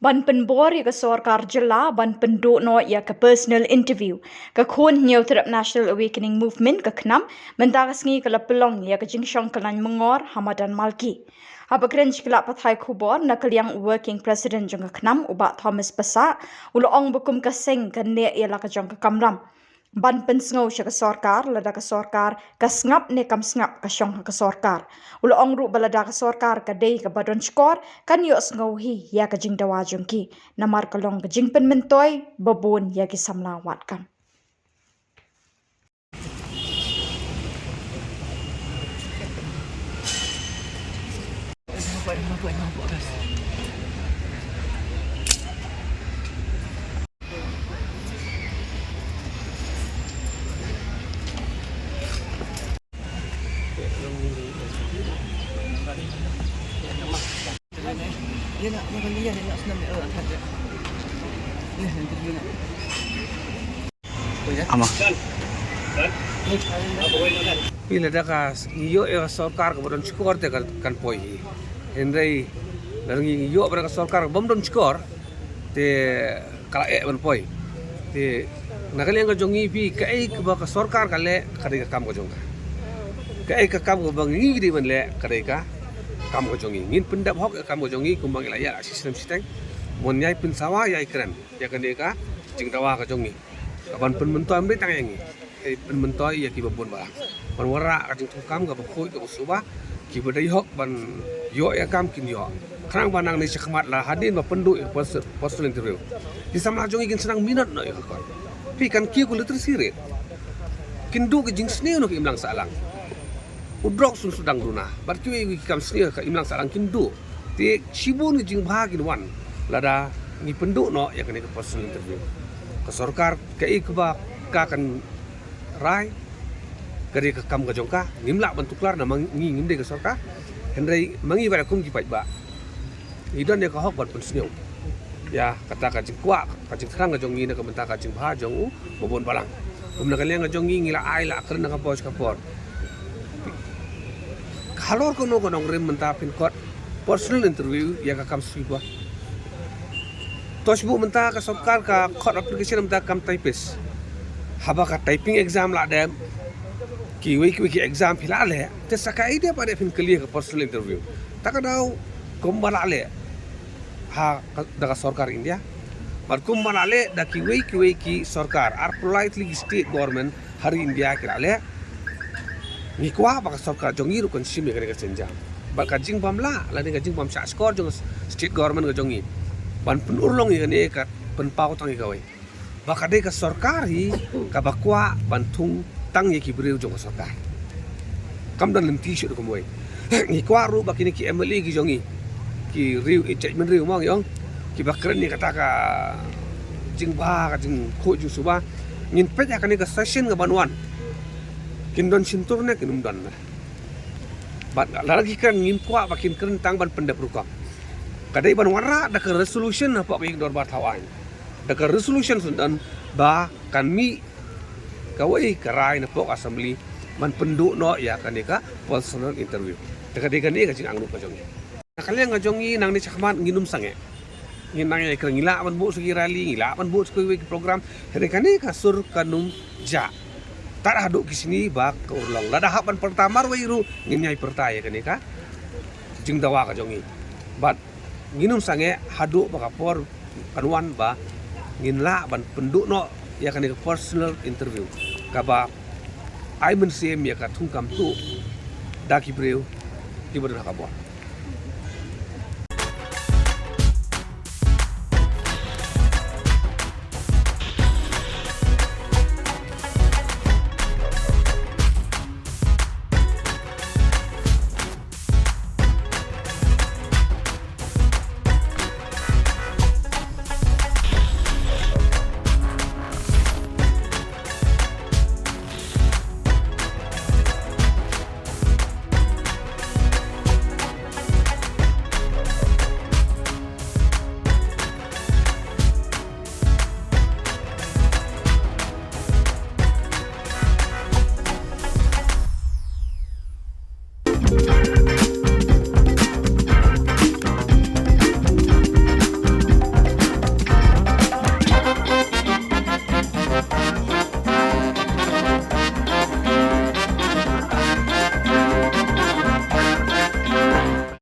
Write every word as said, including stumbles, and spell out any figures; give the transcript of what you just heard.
Ban pynbor ïa ka sorkar jylla ban pynduh noh ïa ka personal interview, ka khun Hynñiewtrep National Awakening Movement, ka KHNAM, mynta ka sngi ka la pynlong ïa ka jingshong khlaiñ myngor ha madan Malki. Haba kren sha ki lad pathai khubor na ka liang u Working President jong ka KHNAM, u Bah Thomas Passah, u la ong ba kum ka seng ka neh ïa la ka jong ka kamram ban pynsngew sha ka sorkar, lada ka sorkar ka sngap ne kam sngap ka shong ha ka sorkar. U la ong ruh ba lada ka sorkar ka dei kaba don shkor, kan ïohsngew hi ïa ka jingdawa jong ki, namar ka long ka jingpynmyntoi ba bun ïa ki samla wad kam. Ama. Phi, lada ka ngi ïoh ïa ka sorkar kaba don shkor te kan, kan poi hi. Hynrei lada ngi ïoh bad ka sorkar kaba ym don shkor te ka la eh ban poi. Te na ka liang ka jong ngi phi, kaei kaba ka sorkar ka leh ka dei ka kam ka jong ka. Kaei ka kam kaba ngi dei ban leh ka dei ka kam ka jong ngi. Ngin pyndep hok ïa ka kam ka jong ngi kumba ngi la ïaid la shi snem shiteng. Mon ïai pynsawa ïai kren ïa kane ka jingdawa ka jong ngi. Ka ban pynmyntoi ym dei tang ïa ngi. Hei, pynmyntoi ïa kiba bun balang. Ban wanrah ka jingthungkam kaba khuid kaba suba, kiba dei hok ban ïoh ïa ka kam kin ïoh. Khnang ba nangne shakhmat la hadien ba pynduh ïa ka pers-, personal interview, ki samla jong ngi kin sdang minot noh ïa ka kot. Phi, kan kiew ka literacy rate. Kin duh ka jingsniew noh ka imlang sahlang. U drok sun sdang duna. Bad kiwei kiwei ki kam sniew ka imlang sahlang kin duh. Te shibun ki jingbha kin wan lada ngi pynduh noh ïa kane ka personal interview. Ka sorkar kaei kaba ka kan rai, ka dei ka kam ka jong ka, ngim lah ban tuklar namar ngi ngim dei ka sorkar. Hynrei ma ngi ba kum ki paidbah, ngi don ïa ka hok ban pynsngew ïa kata ka jingkwah, ka jingthrang ka jong ngi na ka bynta ka jingbha jong u mabun balang. Kum na ka liang ka jong ngi, ngi la ai la kren na ka por sha ka por. Halor kano ka nongrim mynta phin khot personal interview ïa ka kam sweeper? To shu mynta ka sorkar ka khot application mynta kam typist. Haba ka typing exam la dep, kiwei kiwei ki exam phi la leh, te sa kaei de pat de phin clear ka personal interview? Ta ka daw kumba la leh ha ka, da ka sorkar India. Bad kumba la leh da kiwei kiwei ki sorkar, ar politely ki state government ha ri India ki la leh. Ngi kwah ba ka sorkar jong ngi ruh kan shim ïa kane ka sienjam. Bad ka jingbym lah lane ka jingbym shah shkor jong state government ka jong ngi ban pynurlong ïa kane, ka pynpaw tang ïa kawei. Ba ka dei ka sorkar hi kaba kwah ban thung tang ïa ki briew jong ka sorkar. Kam don lynti shuh da kumwei. Ngi kwah ruh ba kine ki M L A ki jong ngi, ki riew, eh, judgment riew mo ngi ong, kiba kren ïa kata ka jingbha, ka jingkhuid jingsuba, ngin peit ha kane ka session kaban wan, kin don shyntur ne kin ym don ne. Bad lada ki kren, ngim kwah ba kin kren tang ban pyndep rukom. Ka dei ban wanrah da ka resolution hapoh ka ïing dorbar thaw aiñ. Da ka resolution sngewdon ba kan mih kawei ka rai napoh ka assembly ban pynduh noh ïa kane ka personal interview. Te ka dei kane ka jingangnud ka jong ngi. Na ka liang ka jong ngi nangne shakhmat ngin ym sangeh. Ngin nang ïa kren, ngi lah ban buh sa ki rally, ngi lah ban buh sa kiwei ki program. Hynrei kane ka sur kan ym jah tad haduh ki sngi ba ka urlong. Lada hap ban pyrta marwei ruh ngin ïai pyrta ïa kane ka jingdawa ka jong ngi. Bad ngin ym sangeh haduh ba ka por kan wan ba ngin lah ban pynduh noh ïa kane ka personal interview kaba ai mynsiem ïa ka thungkam tuh da ki briew kiba don ha ka bor.